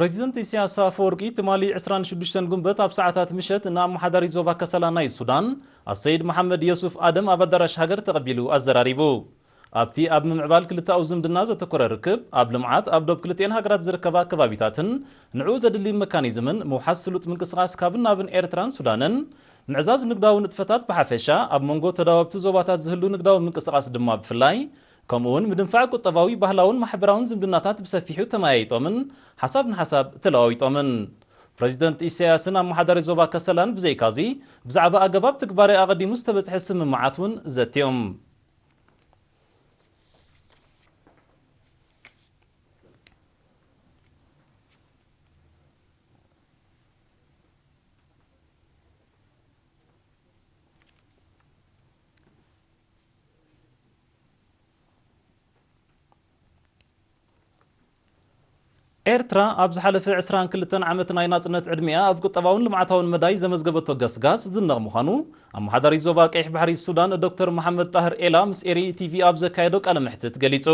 ፕረዚደንት ኢሳያስ ኣፈወርቂ ትማሊ ዕስራን ሽዱሽተን ጉንበት ኣብ ሰዓታት ምሸት ንኣመሓዳሪ ዞባ ከሰላ ናይ ሱዳን ኣሰይድ መሓመድ የሱፍ ኣደም ኣብ ኣዳራሽ ሃገር ተቐቢሉ ኣዘራሪቡ። ኣብቲ ኣብ ምምዕባል ክልተኣዊ ዝምድና ዘተኮረ ርክብ፣ ኣብ ልምዓት ኣብ ዶብ ክልቲኤን ሃገራት ዝርከባ ከባቢታትን ንዕኡ ዘድሊ መካኒዝምን ምውሓስ ስሉጥ ምንቅስቓስ ካብን ናብን ኤርትራን ሱዳንን ምዕዛዝ ንግዳዊ ንጥፈታት ብሓፈሻ፣ ኣብ መንጎ ተዳወብቲ ዞባታት ዝህሉ ንግዳዊ ምንቅስቓስ ድማ ብፍላይ፣ ከምኡውን ምድንፋዕ ቁጠባዊ፣ ባህላውን ማሕበራውን ዝምድናታት ብሰፊሑ ተመያይጦምን ሓሳብ ንሓሳብ ተለዋዊጦምን። ፕረዚደንት ኢሳያስን ኣመሓዳሪ ዞባ ከሰላን ብዘይካዚ፣ ብዛዕባ ኣገባብ ትግባረ ኣቐዲሙ ዝተበጽሐ ስምምዓት እውን ዘትዮም። ኤርትራ ኣብ ዝሓለፈ ዕስራን ክልተን ዓመት ናይ ናጽነት ዕድሚኣ ኣብ ቁጠባውን ልምዓታውን መዳይ ዘመዝገበቶ ገስጋስ ዝነቕ ምዃኑ ኣመሓዳሪ ዞባ ቀይሕ ባሕሪ ሱዳን ዶክተር መሓመድ ጣህር ኤላ ምስ ኤሪ ቲቪ ኣብ ዘካየዶ ቃለ መሕትት ገሊጹ።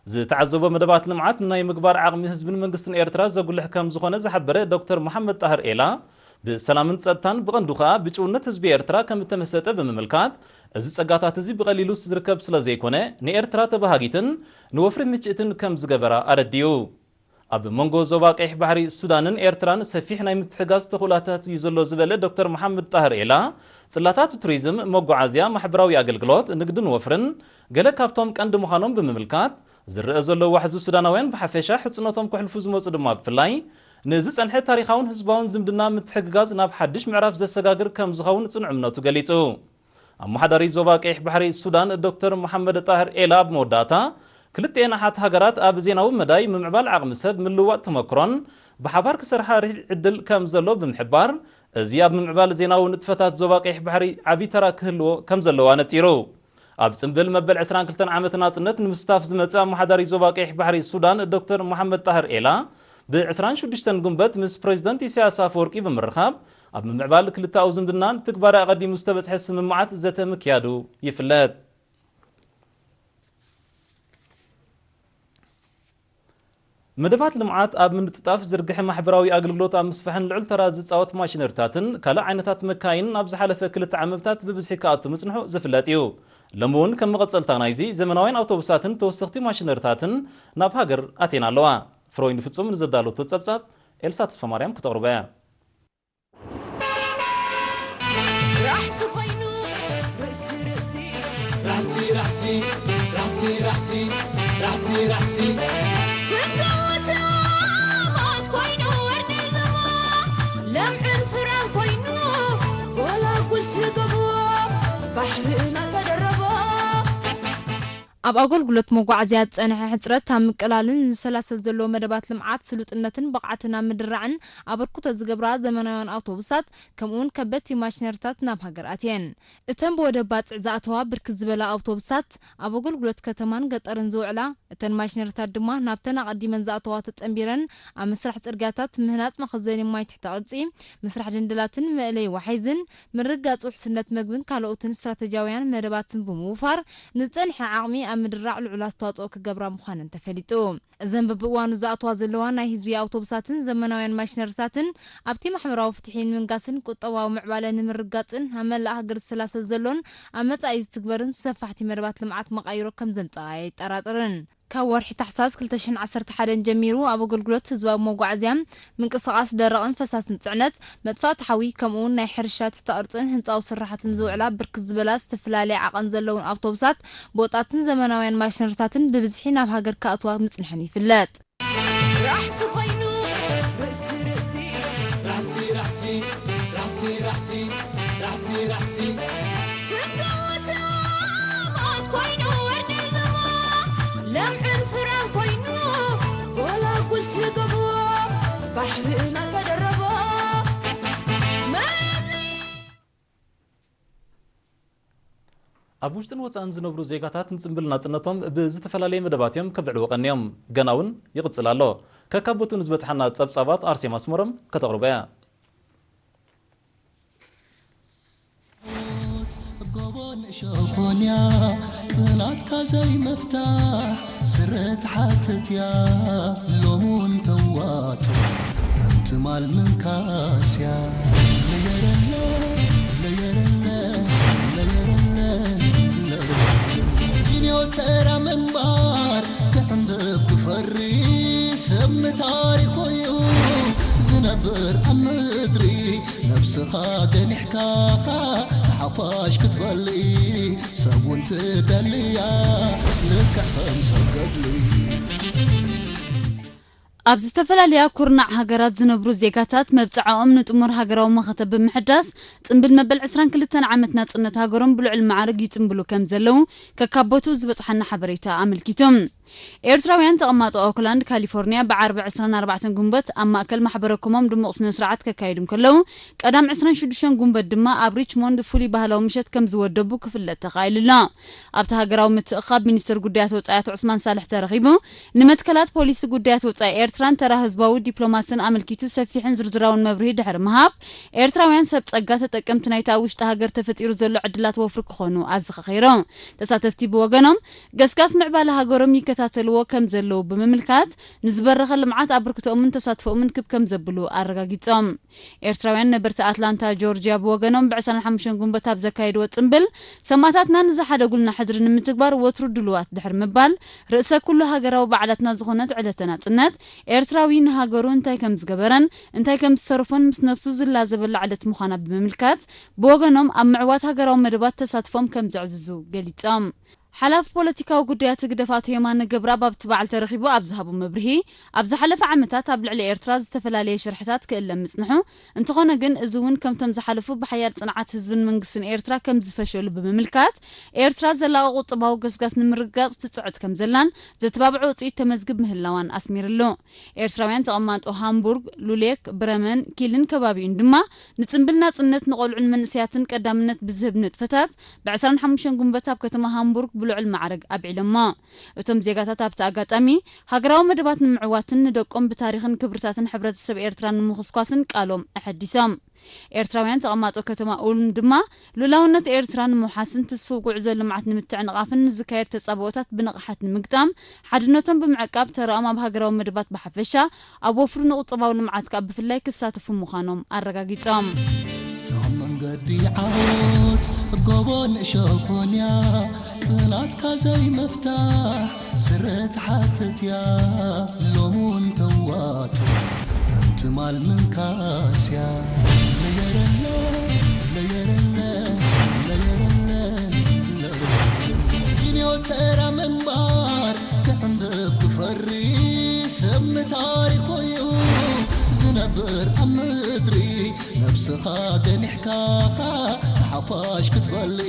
ዝተዓዘቦ መደባት ልምዓት ናይ ምግባር ዓቕሚ ህዝብን መንግስትን ኤርትራ ዘጉልሕ ከም ዝኾነ ዝሓበረ ዶክተር መሓመድ ጣህር ኤላ፣ ብሰላምን ጸጥታን ብቐንዱ ከኣ ብጭውነት ህዝቢ ኤርትራ ከም እተመሰጠ ብምምልካት፣ እዚ ጸጋታት እዚ ብቐሊሉ ዝርከብ ስለ ዘይኮነ፣ ንኤርትራ ተበሃጊትን ንወፍሪ ምችእትን ከም ዝገበራ ኣረዲኡ። ኣብ መንጎ ዞባ ቀይሕ ባሕሪ ሱዳንን ኤርትራን ሰፊሕ ናይ ምትሕጋዝ ተኽእሎታት እዩ ዘሎ ዝበለ ዶክተር መሓመድ ጣህር ኤላ፣ ጽላታት ቱሪዝም፣ መጓዓዝያ፣ ማሕበራዊ ኣገልግሎት፣ ንግድን ወፍርን ገለ ካብቶም ቀንዲ ምዃኖም ብምምልካት፣ ዝረኣ ዘሎ ዋሕዚ ሱዳናውያን ብሓፈሻ፣ ሕጽኖቶም ከሕልፉ ዝመጹ ድማ ብፍላይ፣ ንዝጸንሐ ታሪኻውን ህዝባውን ዝምድና ምትሕግጋዝ ናብ ሓድሽ ምዕራፍ ዘሰጋግር ከም ዝኸውን ጽኑዕ እምነቱ ገሊጹ። ኣመሓዳሪ ዞባ ቀይሕ ባሕሪ ሱዳን ዶክተር መሓመድ ጣህር ኤላ ኣብ መወዳእታ፣ ክልቲኤን ኣሓት ሃገራት ኣብ ዜናዊ መዳይ፣ ምምዕባል ዓቕሚ ሰብ፣ ምልውዋጥ ተመክሮን ብሓባር ክሰርሓ ርብዒ ዕድል ከም ዘሎ ብምሕባር፣ እዚ ኣብ ምምዕባል ዜናዊ ንጥፈታት ዞባ ቀይሕ ባሕሪ ዓቢ ተራ ክህልዎ ከም ዘለዎ ኣነጺሩ። ኣብ ጽምብል መበል ዕስራን ክልተን ዓመት ናጽነት ንምስታፍ ዝመጽእ ኣመሓዳሪ ዞባ ቀይሕ ባሕሪ ሱዳን ዶክተር መሓመድ ጣህር ኤላ፣ ብ ዕስራን ሽዱሽተን ጉንበት ምስ ፕረዚደንት ኢሳያስ ኣፈወርቂ ብምርኻብ፣ ኣብ ምምዕባል ክልተኣዊ ዝምድናን ትግባረ ኣቐዲሙ ዝተበጽሐ ስምምዓት ዘተ ምክያዱ ይፍለጥ። መደባት ልምዓት ኣብ ምንጥጣፍ፣ ዝርግሐ ማሕበራዊ ኣገልግሎት ኣብ ምስፋሕን ልዑል ተራ ዝጻወት ማሽነሪታትን ካልእ ዓይነታት መካይንን ኣብ ዝሓለፈ ክልተ ዓመታት ብብዝሒ ክኣቱ ምጽንሑ ዝፍለጥ እዩ። ሎሚ እውን ከም መቐጸልታ ናይዚ፣ ዘመናውያን ኣውቶቡሳትን ተወሰኽቲ ማሽነሪታትን ናብ ሃገር ኣትየን ኣለዋ። ፍረወይኒ ፍጹም ንዘዳለወቶ ጸብጻብ ኤልሳ ተስፋማርያም ክተቕርቦ እያ። ራሕሲ ኮይኑ ርእሲ ርእሲ ራሕሲ ራሕሲ ራሕሲ ራሕሲ ራሕሲ ራሕሲ ስጋወት ኣማት ኮይኑ ወርቂ ዘባ ለምዕን ፍራን ኮይኑ ጎላጉል ትገብሮ ባሕሪ እናተደረቦ ኣብ ኣገልግሎት መጓዓዝያ ዝጸንሐ ሕጽረት ኣብ ምቅላልን ዝሰላሰል ዘሎ መደባት ልምዓት ስሉጥነትን ብቕዓትን ኣብ ምድራዕን ኣበርክቶ ዝገብራ ዘመናውያን ኣውቶቡሳት ከምኡውን ከበድቲ ማሽነሪታት ናብ ሃገር ኣትየን። እተን ብወደብ ባጽዕ ዝኣተዋ ብርክት ዝበላ ኣውቶቡሳት ኣብ ኣገልግሎት ከተማን ገጠርን ዝውዕላ፣ እተን ማሽነሪታት ድማ ናብተን ኣቐዲመን ዝኣተዋ ተጸንቢረን ኣብ ምስራሕ ጽርግያታት፣ ምህናጽ መኸዘኒ ማይ ትሕተ ቅርጺ፣ ምስራሕ ድንድላትን መእለይ ዋሒዝን፣ ምርግጋጽ ውሕስነት መግብን ካልኦትን ስትራተጂያውያን መደባትን ብምውፋር፣ ንዝጸንሐ ዓቕሚ ኣብ ምድራዕ ልዑል ኣስተዋጽኦ ክገብራ ምዃነን ተፈሊጡ። እዘን በብእዋኑ ዝኣትዋ ዘለዋ ናይ ህዝቢ ኣውቶቡሳትን ዘመናውያን ማሽነሪታትን ኣብቲ ማሕበራዊ ፍትሒ ንምንጋስን ቁጠባዊ ምዕባለ ንምርግጋጽን ኣብ መላእ ሃገር ዝሰላሰል ዘሎን ኣብ መጻኢ ዝትግበርን ሰፋሕቲ መደባት ልምዓት መቓይሮ ከም ዘምጽኣ ኣየጠራጥርን። ካብ ወርሒ ታሕሳስ ክልተ ሽሕን ዓሰርተ ሓደን ጀሚሩ ኣብ ኣገልግሎት ህዝባዊ መጓዓዝያ ምንቅስቓስ ደረቕን ፈሳስን ጽዕነት፣ መጥፋእቲ ሓዊ፣ ከምኡውን ናይ ሕርሻ ትሕተ ቅርጽን ህንጻዊ ስራሓትን ዝውዕላ ብርክት ዝበላ ዝተፈላለየ ዓቐን ዘለውን ኣውቶቡሳት ብወጣትን ዘመናውያን ማሽነሪታትን ብብዝሒ ናብ ሃገር ክኣትዋ ምጽንሐን ይፍለጥ። ራሕሲ ኮይኑ ርእሲ ርእሲ ራሕሲ ራሕሲ ራሕሲ ራሕሲ ራሕሲ ራሕሲ ስጋወት ኣማት ኮይኑ ወርቂ ዘባ ለምዕን ፍራን ኮይኑ ጎላጉል ትገብሮ ባሕሪ እናተደረቦ መረዚ ኣብ ውሽጥን ወጻእን ዝነብሩ ዜጋታት ንጽምብል ናጽነቶም ብዝተፈላለየ መደባት እዮም ከብዕልዎ ቀንዮም። ገና እውን ይቕጽል ኣሎ። ከካብ ቦትኡ ንዝበጽሓና ጸብጻባት ኣርሴማ ኣስመሮም ከተቕርቦ እያ። ጎቦን ሸኾንያ ቅናትካ ዘይምፍታሕ ስረ ትሓትት እያ ሎሙን ተዋጽእ ኣስያ ለየረለ ለየረለ ለየረለ ለየረለ ጊንዮ ተራ ምንባር ክዕንብብ ክፈሪ ሰብ ንታሪኹ እዩ ዝነብር ኣብ ምድሪ ነብስኻ ገኒሕካ ንሓፋሽ ክትበሊ ሰብ እውን ትደልያ ልክዕ ከም ሰብ ገድሊ ኣብ ዝተፈላለያ ኩርናዕ ሃገራት ዝነብሩ ዜጋታት መብጽዓኦም ንጥሙር ሃገራዊ መኸተ ብምሕዳስ ጽምብል መበል ዕስራን ክልተን ዓመት ናጽነት ሃገሮም ብልዑል ማዕርግ ይጽምብሉ ከም ዘለዉ ከካቦቱ ዝበጽሓና ሓበሬታ ኣመልኪቱ። ኤርትራውያን ተቐማጦ ኦክላንድ ካሊፎርኒያ ብዓርቢ ዕስራን ኣርባዕተን ጉንበት ኣብ ማእከል ማሕበረ ኮሞም ድሙቕ ስነ ስርዓት ከካይዱ እንከለዉ ቀዳም ዕስራን ሽዱሽተን ጉንበት ድማ ኣብ ሪችሞንድ ፍሉይ ባህላዊ ምሸት ከም ዝወደቡ ክፍለጥ ተኻኢሉ ኣሎ። ኣብቲ ሃገራዊ ምትእኻብ ሚኒስትር ጉዳያት ወጻኢ ኣቶ ዑስማን ሳልሕ ተረኺቡ ንመትከላት ፖሊሲ ጉዳያት ወጻኢ ኤርትራን ተራ ህዝባዊ ዲፕሎማስን ኣመልኪቱ ሰፊሕን ዝርዝራውን መብርሂ ድሕሪ ምሃብ ኤርትራውያን ሰብ ጸጋ ተጠቀምቲ ናይቲ ኣብ ውሽጢ ሃገር ተፈጢሩ ዘሎ ዕድላት ወፍሪ ክኾኑ ኣዘኻኺሩ። ተሳተፍቲ ብወገኖም ገስጋስ ምዕባለ ሃገሮም ይከታተልዎ ከም ዘለዉ ብምምልካት ንዝበረኸ ልምዓት ኣበርክቶኦምን ተሳትፎኦምን ክብ ከም ዘብሉ ኣረጋጊጾም። ኤርትራውያን ነበርቲ ኣትላንታ ጆርጅያ ብወገኖም ብዕስራን ሓሙሽተን ጉንበት ኣብ ዘካየድዎ ጽምብል ሰማእታትና ንዝሓደጉልና ሕድሪ ንምትግባር ወትሩ ድሉዋት ድሕሪ ምባል ርእሰ ኩሉ ሃገራዊ በዓላትና ዝኾነት ዕለተ ናጽነት ኤርትራዊ ንሃገሩ እንታይ ከም ዝገበረን እንታይ ከም ዝተረፎን ምስ ነብሱ ዝላዘበላ ዕለት ምዃና ብምምልካት ብወገኖም ኣብ ምዕዋት ሃገራዊ መደባት ተሳትፎም ከም ዘዕዝዙ ገሊጾም። ሓላፊ ፖለቲካዊ ጉዳያት ህግደፍ ኣቶ የማነ ገብረኣብ ኣብቲ በዓል ተረኺቡ ኣብ ዝሃቦ መብርሂ ኣብ ዝሓለፈ ዓመታት ኣብ ልዕሊ ኤርትራ ዝተፈላለየ ሽርሕታት ክእለም ምጽንሑ እንተኾነ ግን እዚ እውን ከምቶም ዝሓለፉ ብሓያል ጽንዓት ህዝብን መንግስትን ኤርትራ ከም ዝፈሸሉ ብምምልካት ኤርትራ ዘላቒ ቁጠባዊ ገስጋስ ንምርግጋጽ ትጽዕት ከም ዘላን ዘተባብዖ ውጽኢት ተመዝግብ ምህላዋን ኣስሚርሉ። ኤርትራውያን ተቐማጦ ሃምቡርግ፣ ሉሌክ፣ ብረመን፣ ኪልን ከባቢኡን ድማ ንጽምብል ናጽነት ንቆልዑን መንእሰያትን ቀዳምነት ብዝህብ ንጥፈታት ብ ዕስራን ሓሙሽተን ጉንበት ኣብ ከተማ ሃምቡርግ ብልዑል ማዕረግ ኣብዒሎሞ። እቶም ዜጋታት ኣብቲ ኣጋጣሚ ሃገራዊ መደባት ንምዕዋትን ንደቆም ብታሪኽን ክብርታትን ሕብረተሰብ ኤርትራ ንምኹስኳስን ቃሎም ኣሐዲሶም። ኤርትራውያን ተቐማጦ ከተማ ኡልም ድማ ሉላውነት ኤርትራ ንምውሓስን ትስፉው ጉዕዞ ልምዓት ንምትዕንቓፍን ንዝካየድ ተጻብኦታት ብንቕሓት ንምግጣም ሓድነቶም ብምዕቃብ ተራኦም ኣብ ሃገራዊ መደባት ብሓፈሻ ኣብ ወፍሪ ንቁጠባዊ ልምዓት ከኣ ብፍላይ ክሳተፉ ምዃኖም ኣረጋጊጾም። እታ መንገዲ ዓወት ጎቦ ንእሾኾንያ ቅናትካ ዘይምፍታሕ ስረ ትሓትት እያ ሎሙን ተዋጽእ ከም ትማል ምንካስያ ለየረለ ለየረለ ለየረለ ለየረለ ጊንዮ ተራ ምንባር ክዕንብብ ክፈሪ ሰብ ንታሪኹ እዩ ዝነብር ኣብ ምድሪ ነብስኻ ገኒሕካ ንሓፋሽ ክትበሊ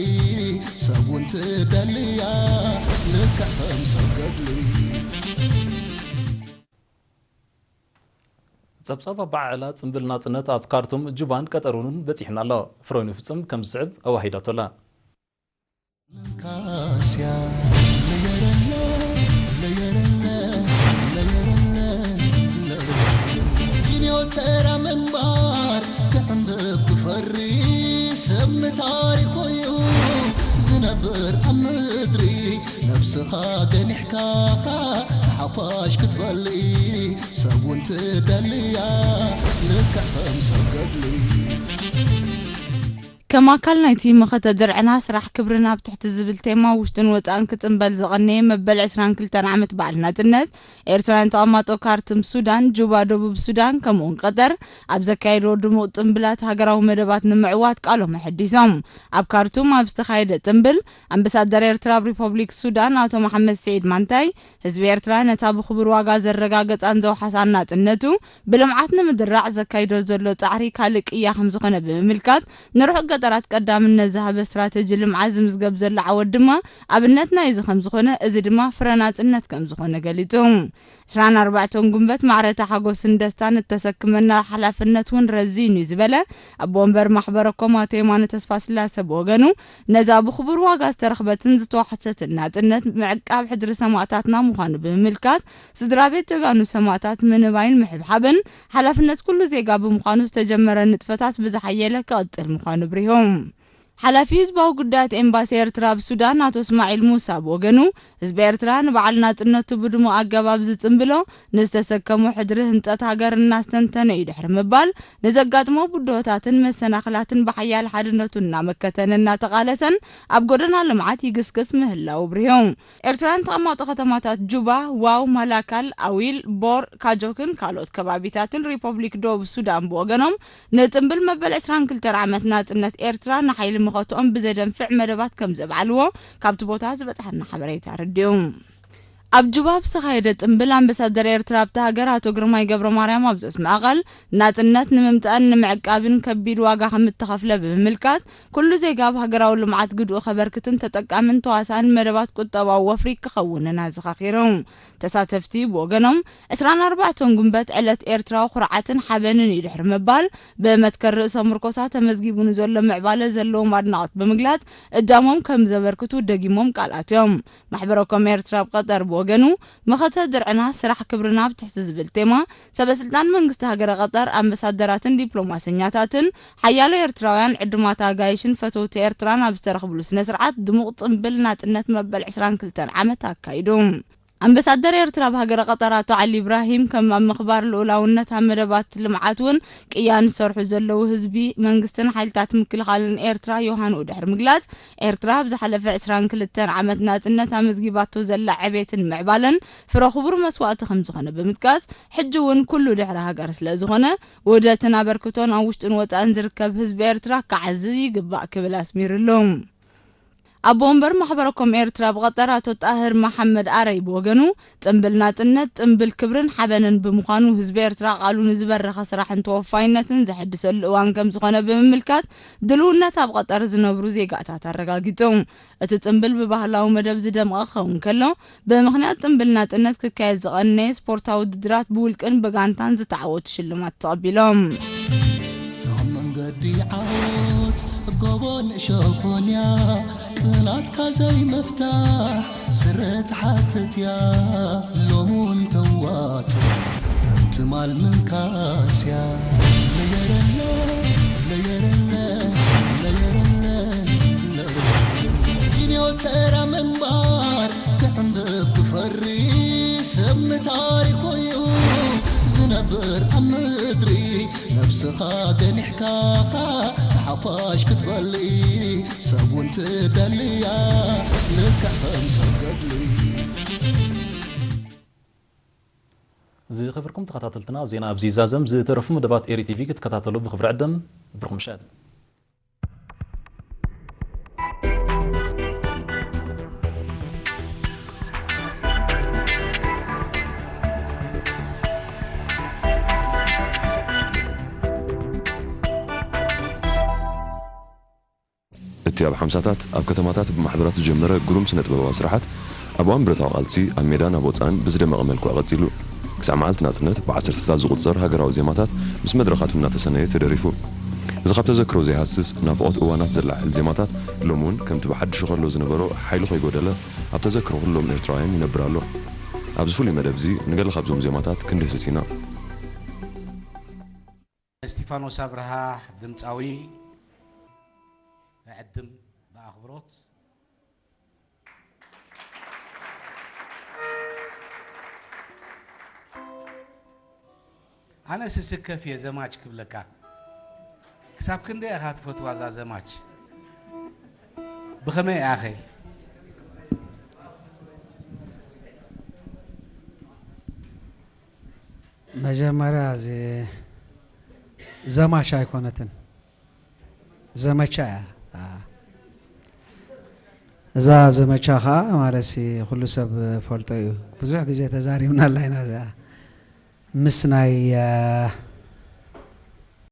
ሰብ እውን ትደልያ ልክዕ ከም ሰብ ገድሊ ጸብጻብ ኣበዓዕላ ጽምብል ናጽነት ኣብ ካርቱም ጁባን ቀጠሩን በጺሕና ኣሎ። ፍሮኒ ፍጹም ከም ዝስዕብ ኣዋሂዳቶ ኣላ። ካስያ ለየረለ ለየረለ ለየረለ ጊንዮ ተራ ምንባር ክዕንብብ ክፈሪ ሰብ ንታሪኹ እዩ ዝነብር ኣብ ምድሪ ነብስኻ ገኒሕካ ንሓፋሽ ክትበሊ ሰብ እውን ትደልያ ልክዕ ከም ሰብ ገድሊ ከም ኣካል ናይቲ መኸተ ድርዕና ስራሕ ክብርን ኣብ ትሕቲ ዝብል ቴማ ውሽጥን ወጻእን ክጽንበል ዝቐነየ መበል ዕስራን ክልተን ዓመት በዓል ናጽነት ኤርትራውያን ተቐማጦ ካርቱም ሱዳን፣ ጁባ ደቡብ ሱዳን ከምኡውን ቀጠር ኣብ ዘካየድዎ ድሙቕ ጽምብላት ሃገራዊ መደባት ንምዕዋት ቃሎም ኣሐዲሶም። ኣብ ካርቱም ኣብ ዝተኻየደ ጽምብል ኣምባሳደር ኤርትራ ኣብ ሪፐብሊክ ሱዳን ኣቶ መሓመድ ስዒድ ማንታይ ህዝቢ ኤርትራ ነታ ብኽቡር ዋጋ ዘረጋገጻን ዘውሓሳን ናጽነቱ ብልምዓት ንምድራዕ ዘካይዶ ዘሎ ጻዕሪ ካልእ ቅያ ከም ዝኾነ ብምምልካት ንርሑቕ ገጠራት ቀዳምነት ዝሃበ ስትራተጂ ልምዓት ዝምዝገብ ዘሎ ዓወት ድማ ኣብነት ናይዚ ከም ዝኾነ እዚ ድማ ፍረ ናጽነት ከም ዝኾነ ገሊጹ። ዕስራን ኣርባዕተን ጉንበት ማዕረታ ሓጎስን ደስታን እተሰክመና ሓላፍነት እውን ረዚን እዩ ዝበለ ኣቦ ወንበር ማሕበረ ኮም ኣቶ የማነ ተስፋስላሰ ብወገኑ ነዛ ብኽቡር ዋጋ ዝተረኽበትን ዝተዋሕሰትን ናጽነት ምዕቃብ ሕድሪ ሰማእታትና ምዃኑ ብምምልካት ስድራ ቤት ጀጋኑ ሰማእታት ምንባይን ምሕብሓብን ሓላፍነት ኩሉ ዜጋ ብምዃኑ ዝተጀመረ ንጥፈታት ብዝሓየለ ክቕጽል ምዃኑ ኣብሪሁ። ሓላፊ ህዝባዊ ጉዳያት ኤምባሲ ኤርትራ ኣብ ሱዳን ኣቶ እስማዒል ሙሳ ብወገኑ፣ ህዝቢ ኤርትራ ንበዓል ናጽነቱ ብድሙቕ ኣገባብ ዝጽንብሎ፣ ንዝተሰከሞ ሕድሪ ህንጸት ሃገር እናስተንተነ እዩ ድሕሪ ምባል፣ ንዘጋጥሞ ብድሆታትን መሰናኽላትን ብሓያል ሓድነቱ እናመከተን እናተቓለሰን ኣብ ጎደና ልምዓት ይግስግስ ምህላው ኣብሪሁ። ኤርትራውያን ተቐማጦ ከተማታት ጁባ፣ ዋው፣ ማላካል፣ ኣዊል፣ ቦር፣ ካጆክን ካልኦት ከባቢታትን ሪፖብሊክ ደቡብ ሱዳን ብወገኖም፣ ንጽምብል መበል ዕስራን ክልተን ዓመት ናጽነት ኤርትራ ንሓይሊ መኸትኦም ብዘደንፍዕ መደባት ከም ዘብዓልዎ ካብቲ ቦታ ዝበጽሓና ሓበሬታ ኣረዲኡ። ኣብ ጁባ ኣብ ዝተኻየደ ጽምብል ኣምባሳደር ኤርትራ ኣብታ ሃገር ኣቶ ግርማይ ገብረ ማርያም ኣብ ዘስምዖ ቃል፣ ናጽነት ንምምጻእን ንምዕቃብን ከቢድ ዋጋ ከም እተኸፍለ ብምምልካት፣ ኩሉ ዜጋ ኣብ ሃገራዊ ልምዓት ግድኡ ከበርክትን ተጠቃምን ተዋሳእን መደባት ቁጠባዊ ወፍሪ ክኸውንን ኣዘኻኺሩ። ተሳተፍቲ ብወገኖም፣ ዕስራን ኣርባዕተን ጉንበት ዕለት ኤርትራዊ ኩርዓትን ሓበንን እዩ ድሕሪ ምባል፣ ብመትከል ርእሰ ምርኮሳ ተመዝጊቡ ንዘሎ ምዕባለ ዘለዎም ኣድናቖት ብምግላጽ፣ እጃሞም ከም ዘበርክቱ ደጊሞም ቃል ኣትዮም። ማሕበረ ኮም ኤርትራ ኣብ ቀጠር ብወገኑ፣ መኸተ ድርዕና ስራሕ ክብርና ኣብ ትሕቲ ዝብል ቴማ፣ ሰበ ስልጣን መንግስቲ ሃገረ ቀጠር፣ ኣምባሳደራትን ዲፕሎማሰኛታትን፣ ሓያሎ ኤርትራውያን ዕዱማት ኣጋይሽን ፈተውቲ ኤርትራን ኣብ ዝተረኽብሉ ስነ ስርዓት፣ ድሙቕ ጽምብል ናጽነት መበል ዕስራን ክልተን ዓመት ኣካይዱ። ኣምባሳደር ኤርትራ ኣብ ሃገረ ቀጠር ኣቶ ዓሊ ኢብራሂም፣ ከም ኣብ ምኽባር ልኡላውነት ኣብ መደባት ልምዓት እውን ቅያ ንሰርሑ ዘለዉ ህዝቢ፣ መንግስትን ሓይልታት ምክልኻልን ኤርትራ ዮሃንኡ ድሕሪ ምግላጽ፣ ኤርትራ ኣብ ዝሓለፈ ዕስራን ክልተን ዓመት ናጽነት ኣመዝጊባቶ ዘላ ዕቤትን ምዕባለን ፍረ ክቡር መስዋእቲ ከም ዝኾነ ብምጥቃስ፣ ሕጂ እውን ኩሉ ድሕሪ ሃገር ስለ ዝኾነ፣ ውህደትን ኣበርክቶን ኣብ ውሽጥን ወጻእን ዝርከብ ህዝቢ ኤርትራ ክዓዝዝ ይግባእ ክብል ኣስሚሩሉ። ኣቦ ወንበር ማሕበረ ኮም ኤርትራ ብቐጠር ኣቶ ጣህር መሓመድ ኣረይ ብወገኑ፣ ጽምብል ናጽነት፣ ጽምብል ክብርን ሓበንን ብምዃኑ፣ ህዝቢ ኤርትራ ቃሉ ንዝበረኸ ስራሕን ተወፋይነትን ዘሐድሰሉ እዋን ከም ዝኾነ ብምምልካት፣ ድልውነት ኣብ ቀጠር ዝነብሩ ዜጋታት ኣረጋጊጹ። እቲ ጽምብል ብባህላዊ መደብ ዝደምቐ ክኸውን ከሎ፣ ብምኽንያት ጽምብል ናጽነት ክካየድ ዝቐነየ ስፖርታዊ ውድድራት ብውልቅን ብጋንታን ዝተዓወቱ ሽልማት ተቐቢሎም። እታ መንገዲ ዓወት ጎቦ ንእሾኾንያ፣ ቅናትካ ዘይምፍታሕ ስረ ትሓትት እያ። ሎሚ እውን ተዋጽእ ትማል ምንካስያ። ለየረለ፣ ለየረለ፣ ለየረለ፣ ለየረለ። ኪንዮ ተራ ምንባር ክዕንብብ ክፈሪ ሰብ ንታሪኹ እዩ ዝነብር ኣብ ምድሪ። ነብስኻ ገኒሕካ ንሓፋሽ ክትበሊ ሰብ እውን ትደልያ ልክዕ ከም ሰብ ገድሊ። ዝኸበርኩም ተኸታተልትና፣ ዜና ኣብዚ ይዛዘም። ዝተረፉ መደባት ኤሪ ቲቪ ክትከታተሉ ብኽብሪ ዕድም። ብሩኽ ምሸት። እቲ ኣብ ሓምሳታት ኣብ ከተማታት ብማሕበራት ዝጀመረ ግሩም ስነ-ጥበባዊ ስራሓት፣ ኣብ እዋን ብረታዊ ቃልሲ ኣብ ሜዳን ኣብ ወጻእን ብዝደመቐ መልክዑ ቀጺሉ። ክሳብ መዓልቲ ናጽነት ብዓሰርተታት ዝቑጸር ሃገራዊ ዜማታት ምስ መድረኻቱ እናተሰነየ ተደሪፉ። እዚ ካብ ተዘክሮ ዘይሃስስ ናፍቖት እዋናት ዘላዕል ዜማታት፣ ሎሚ እውን ከምቲ ብሓድሹ ከሎ ዝነበሮ ሓይሉ ከይጎደለ ኣብ ተዘክሮ ኩሎም ኤርትራውያን ይነብር ኣሎ። ኣብዚ ፍሉይ መደብ እዚ ንገለ ካብዞም ዜማታት ክንድህስስ ኢና። እስቲፋኖስ ኣብርሃ ድምፃዊ፣ እዕድም ብኣኽብሮት። ኣነ ስስከፍ እየ ዘማች ክብለካ። ክሳብ ክንደይ ኢኻ ትፈትዋ እዛ ዘማች? ብኸመይ ኢኻ ኸ? መጀመርያ እዚ ዘማች ኣይኮነትን፣ ዘመቻ እያ። አ፣ እዛ ዘመቻ ኸዓ ማለት ሲ ኩሉ ሰብ ፈልጦ እዩ። ብዙሕ ግዜ ተዛሪብናላ ኢና እዚኣ። ምስ ናይ፣ አ፣